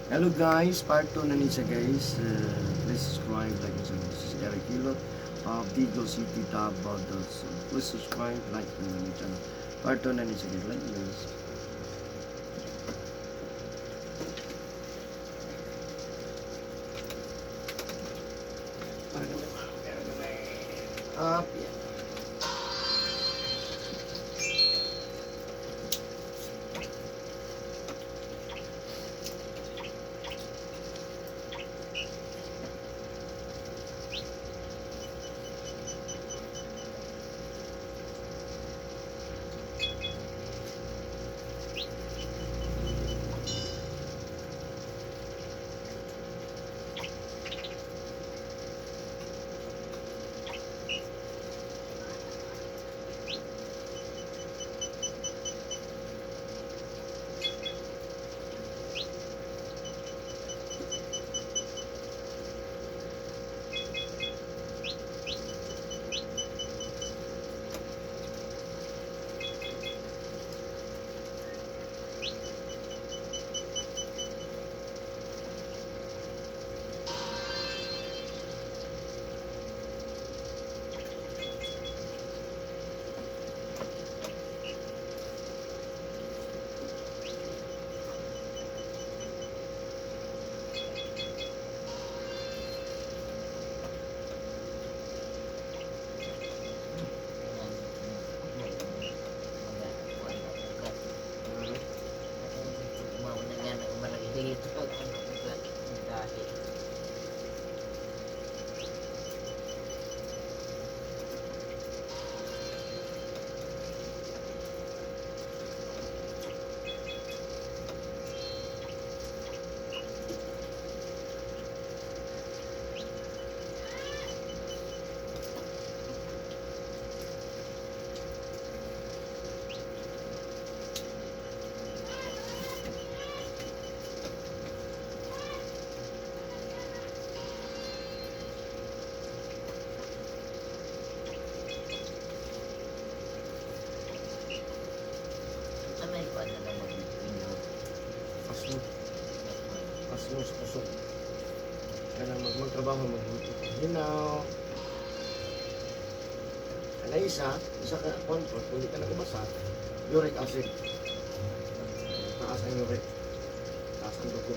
Hello guys, part 2 na ni siya, guys. Please subscribe, like and share. This is Eric Hilot of Digos City, Davao del Sur. Please subscribe, like and my channel. Part 2 na ni siya, guys. Like, guys. Para kami, meron kami. Up, yeah. Dahil. Sa may kuwan na lang mag-inog. Asmo. Asmo sa kusog. Kaya magtrabaho, magluto. Hinaw. Ana isa ka comfort, kung di ka nagabasa, uric acid. Taas ang uric. Taas ang dugo.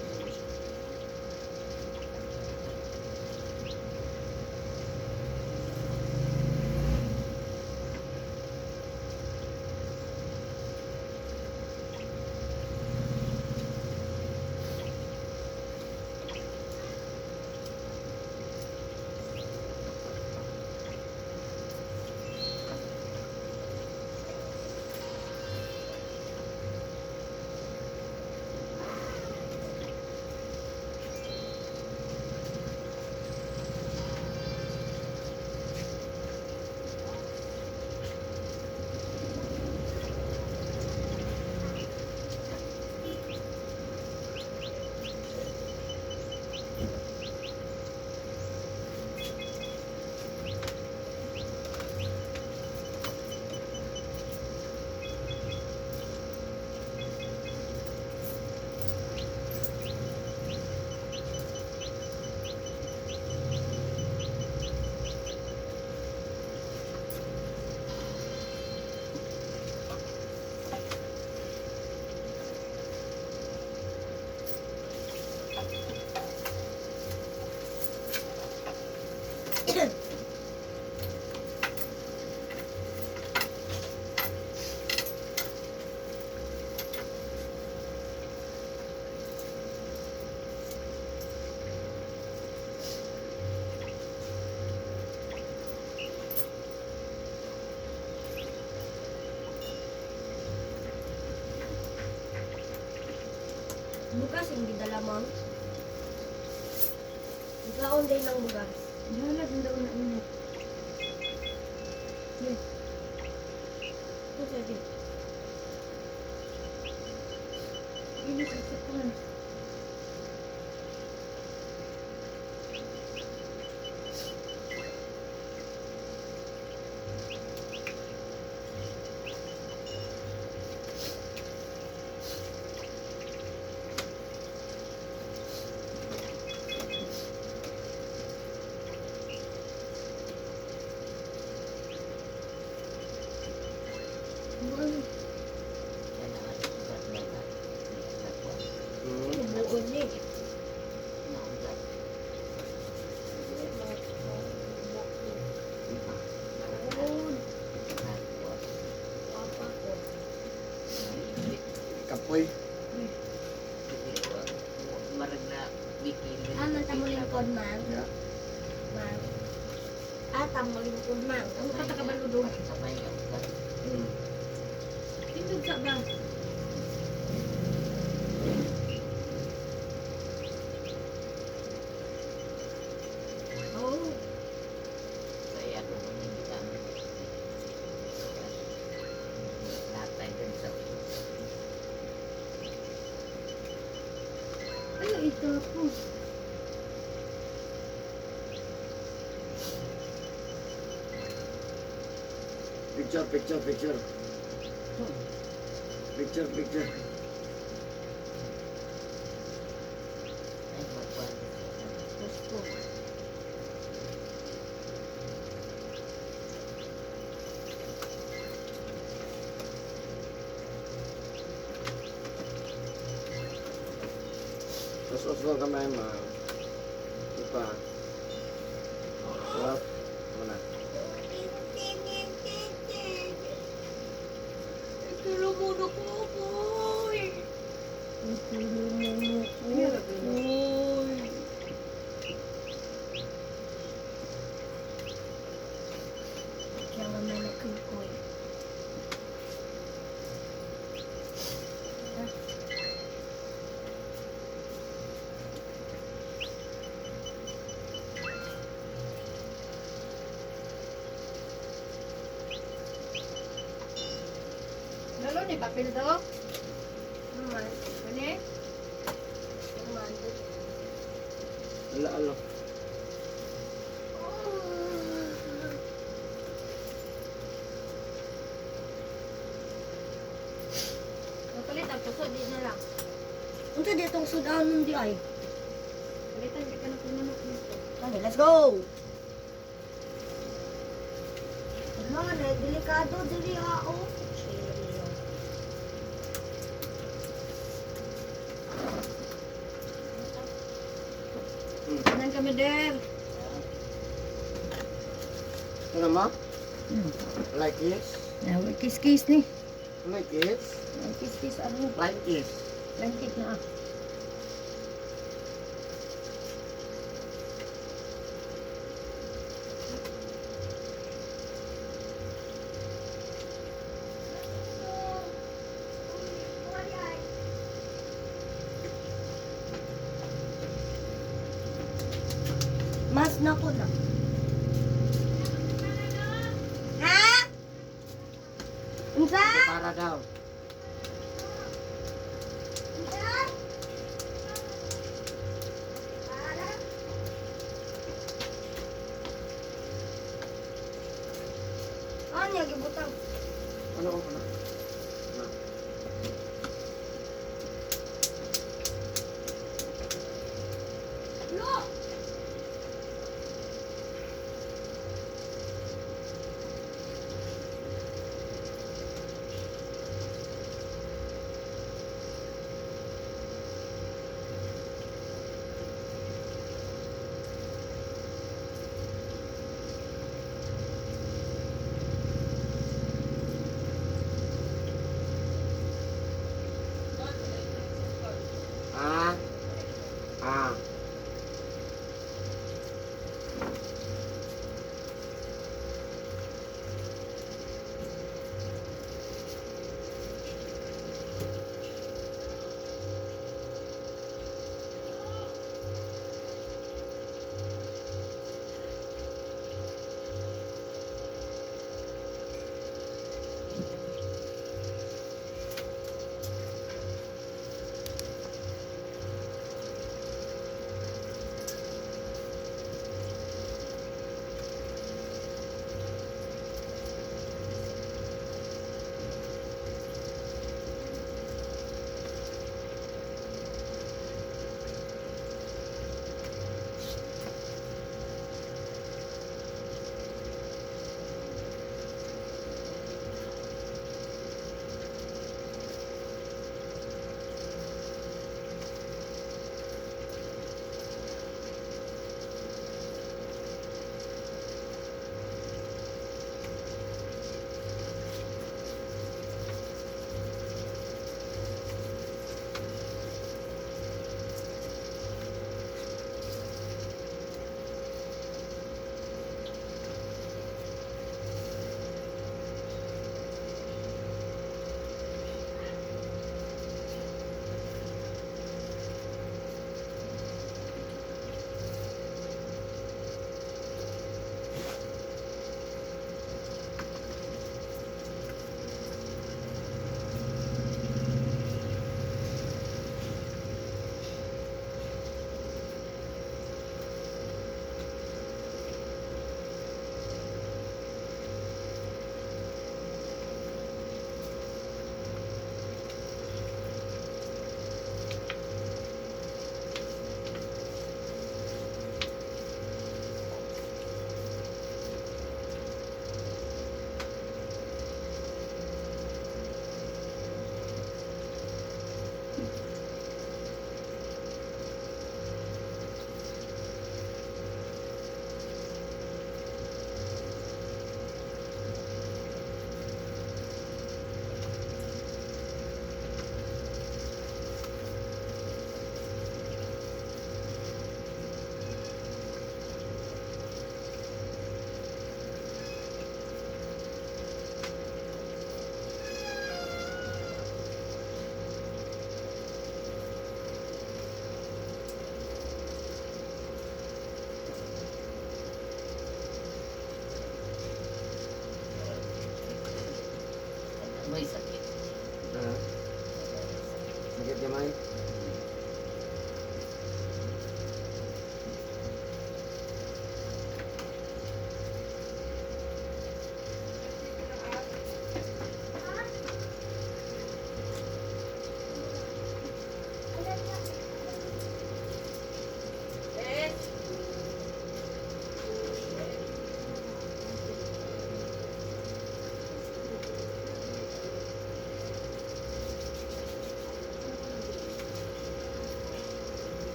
Bugas hindi dala, ma'am. Ikaon din ng bugas. Gihalag ang daon na init. Yes. Ito, sige. Init sa sipon. ni. Naunsa. Oh, Nakuha. papa ko. Kapoy. Marag na bikil. Ah, man tamo lingkod, ma'am. Yeah. Ma'am. Ah, tamo lingkod, ma'am. Ano ka takabalo doon? Sabay nga ugat. Tindog sa ba? Oh, Kaya ako kung hindi kami. Lahat tayo dun sa ulo. Ano ito po? Picture, picture, picture. Picture, picture. Ay, magkuhan siya. gusto. Tapos oslo kamay ma. Ipa. Sarap. Ano na? Tulungan ko, koy. Tulungan ko, koy. Kaya naman ako, koy. Lalo ni papel daw. Naman, Ano? naman. Ala, ala. Oh. Mapalit ang puso, di na lang. Unsa di itong sudanon di ay? Palitan di ka na pumunok dito. Okay, let's go! Ano na, delikado diri ha, oh. Seryo. Kanan kami der. Ano ma? Like this? Now, kiss-kiss ni. Like this? Kiss-kiss ano? Like this. Blanket na ah. Mas na ko na. Ha? Unsa? Para daw. Unsa? Para? Ano yung gibutang? Ano ko na? Na. No!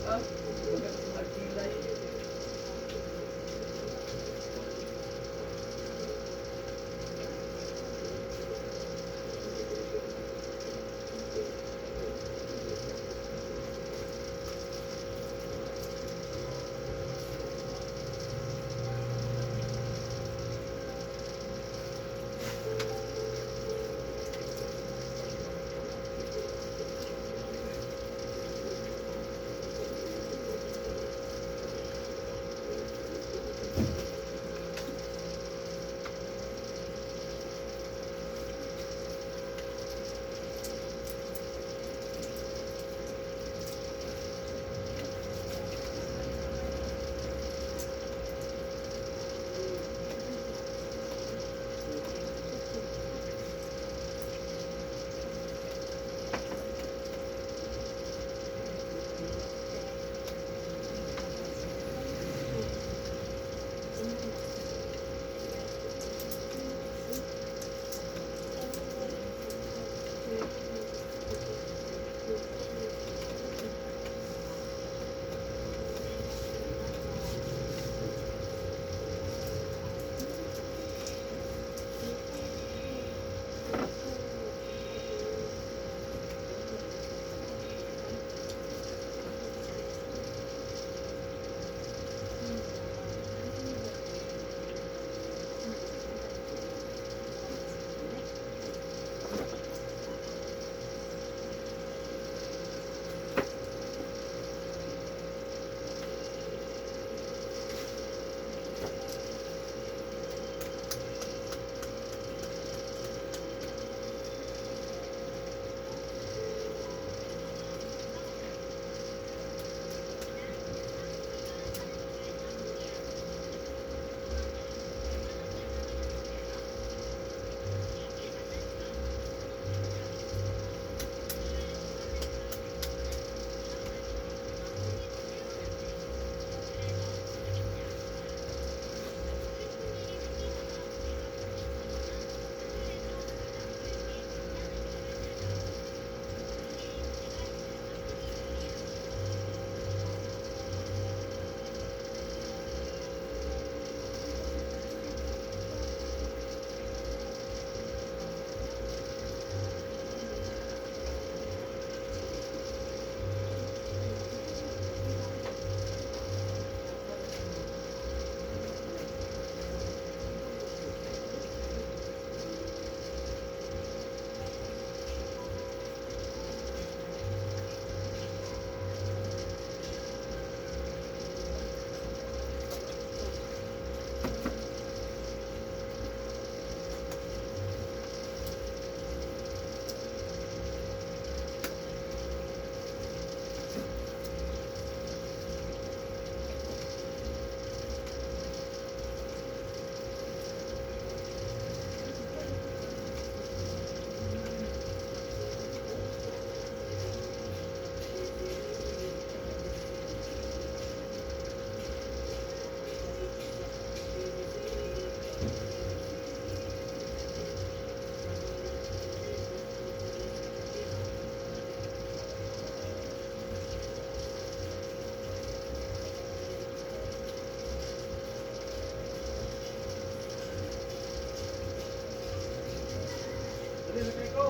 Ah, Agilay. Dali na kayo.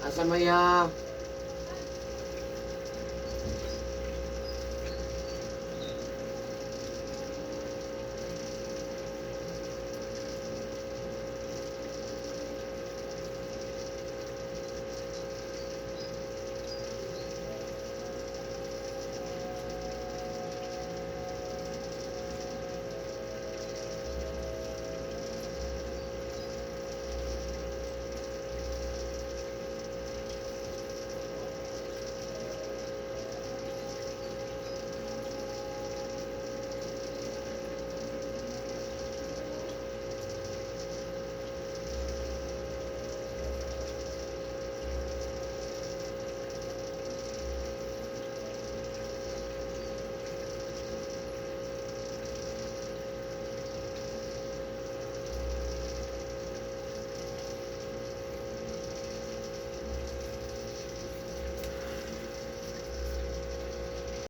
Asa maya?